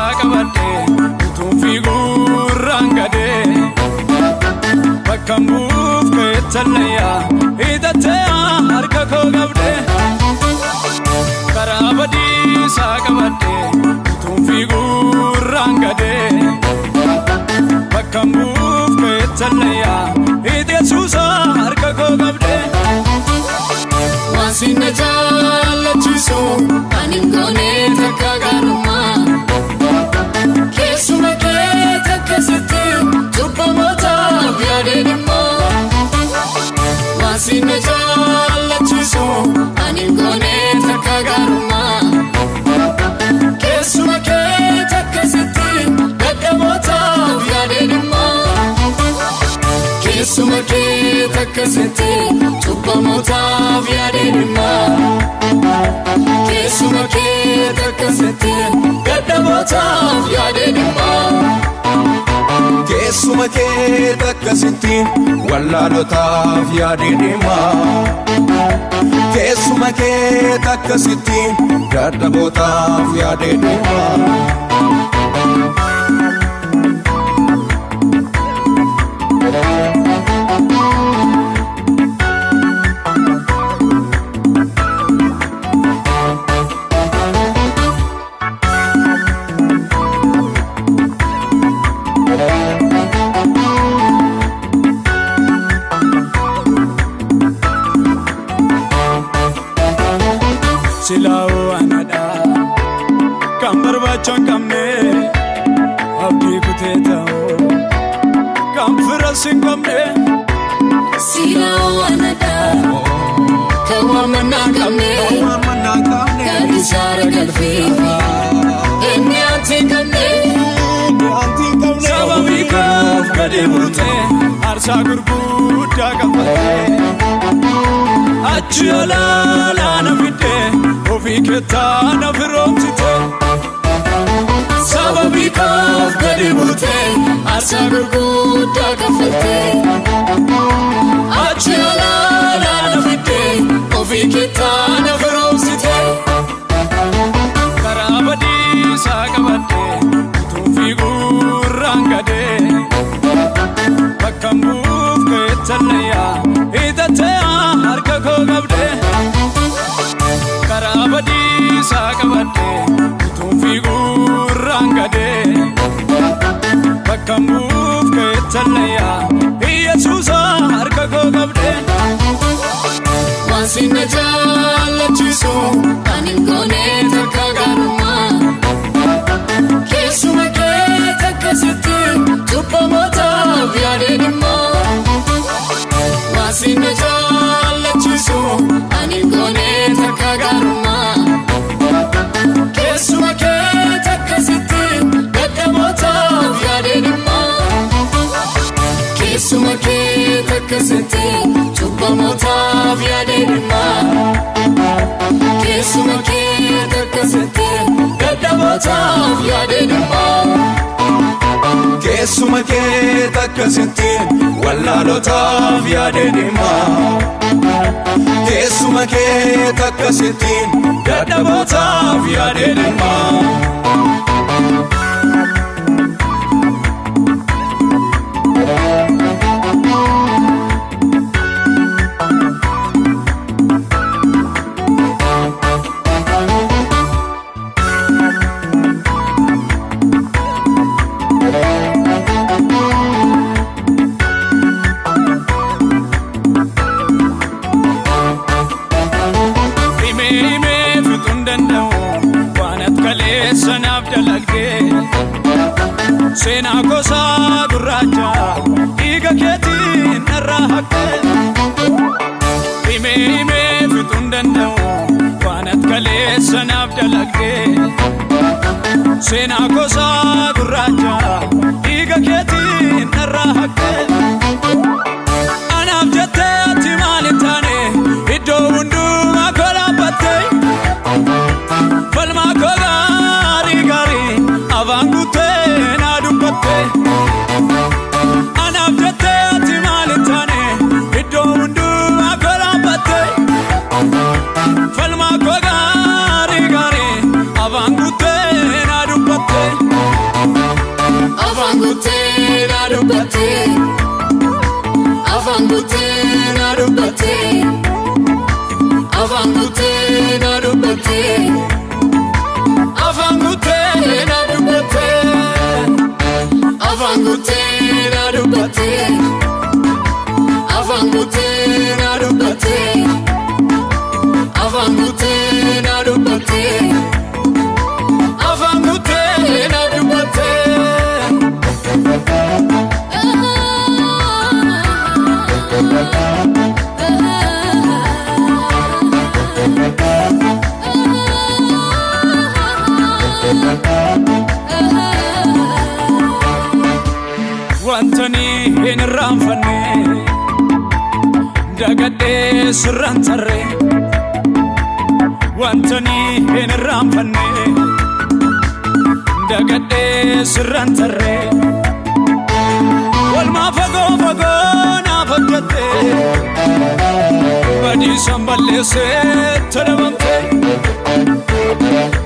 badiisaa qabadhee utuun fiiguurraan gadee bakka buuf keetallayyaa hiixattee harka koo qabdee karaa badiisaa qabadhee utuun fiiguurraan gadee bakka buuf keetallayyaa hiixeessuusaa harka koo qabdee. Waansi na jaalachiisu ani hin goone takka gaarummaa. Keessuma kee takkasitti cubbamootaaf yaadee dhimma. Waansi na jaalachiisu ani hin goone takka gaarummaa. Keessuma kee takkasitti dadhabootaaf yaadee dhimma. Keessuma kee takkasitti cubbamootaaf yaadee dhimma. Keessuma kee takkasitti dadhabootaaf yaadee dhimma. Keessuma kee takkasitti wallaalotaaf yaadee dhimma. Keessuma kee takkasitti dadhabootaaf yaadee dhimma. Silaa'oo anadha kan barbaachaa hin qabne abdii kutee ta'uu kan firas hin qabne. Silaa'oo anadha kan waamannaa hin qabne kan isaara galfeefi inni ati hin qabne. Sababii koof gadi buutee aarsaa gurguddaa kaffattee achi olaalaa na fiddee ofii keettaa na firoomsitee. Sababii koof gadi buutee aarsaa gurguddaa kaffaltee achi olaalaa na fiddee ofii keettaa na firoomsitee. Karaa badiisaa qabadhee utuun fiiguurraan gadee bakka buuf keetallayyaa hiixattee harka koo qabdee karaa badiisaa qabadhee utuun fiiguurraan gadee bakka buuf keetallayyaa Yesuusaa harka koo qabdee. Waansi na jaalachiisu ani hin goone takka gaarummaa. Keessuma kee takkasitti cubbamootaaf yaadee dhimma. Waansi na jaalachiisu ani hin goone takka gaarummaa. Keessuma kee takkasitti dadhabootaaf yaadee dhimma. Keessuma kee takkasitti cubbamootaaf yaadee dhimma. Keessuma kee takkasitti dadhabootaaf yaadee dhimma. Keessuma kee takkasitti wallaalotaaf yaadee dhimma. Keessuma kee takkasitti dadhabootaaf yaadee dhimma. Himee himee fixuu hin danda'u waan ati kaleessa naaf dalagdee seenaa gosaa gurraacha dhiiga keetiin narraa haqxee. Himee himee fixuu hin danda'u waan ati kaleessa naaf dalagdee seenaa gosaa gurraacha dhiiga keetiin narraa haqxee. Anaaf jettee ati maal hin taane iddoo hundumaa koo dhaabbattee falmaa koo gaarii gaarii afaan guuttee naa dubbattee. Anaaf jettee ati maal hin taane iddoo hundumaa koo dhaabbattee falmaa koo gaarii gaarii afaan guuttee naa dubbattee. Afaan guutee na dubbattee. Afaan guutee na dubbattee. Afaan guutee na dubbattee. Afaan guutee na dubbattee. Afaan guutee na dubbattee. Afaan guutee na dubbattee. Afaan guutee na dubbattee. Wantani hin irraanfanne dagadhee sirraan tarree. Wantani hin irraanfanne dagadhee sirraan tarree. Walmaa fagoo fagoo naaf hojjette badiisan balleessee tolabamte.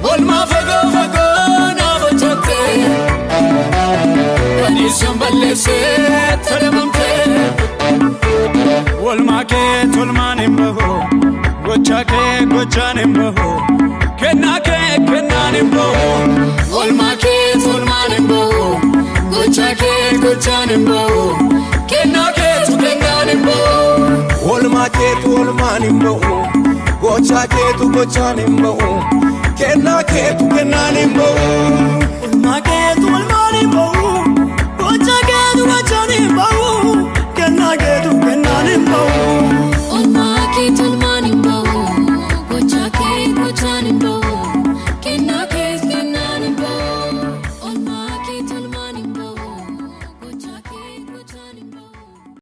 Walmaa fagoo fagoo naaf hojjette badiisan balleessee tolabamte. Walmaa kee tolmaan hin bahu, gochaa kee gochaan hin bahu, kennaa kee kennaan hin bahu. Olmaa kee tolmaan hin bahu, gochaa kee gochaan hin bahu, kennaa keetu kennaan hin bahu. Olmaa keetu olmaan hin ba'u, gochaa keetu gochaan hin ba'u, kennaa keetu kennaan hin ba'u. Olmaa keetu olmaan hin bahu,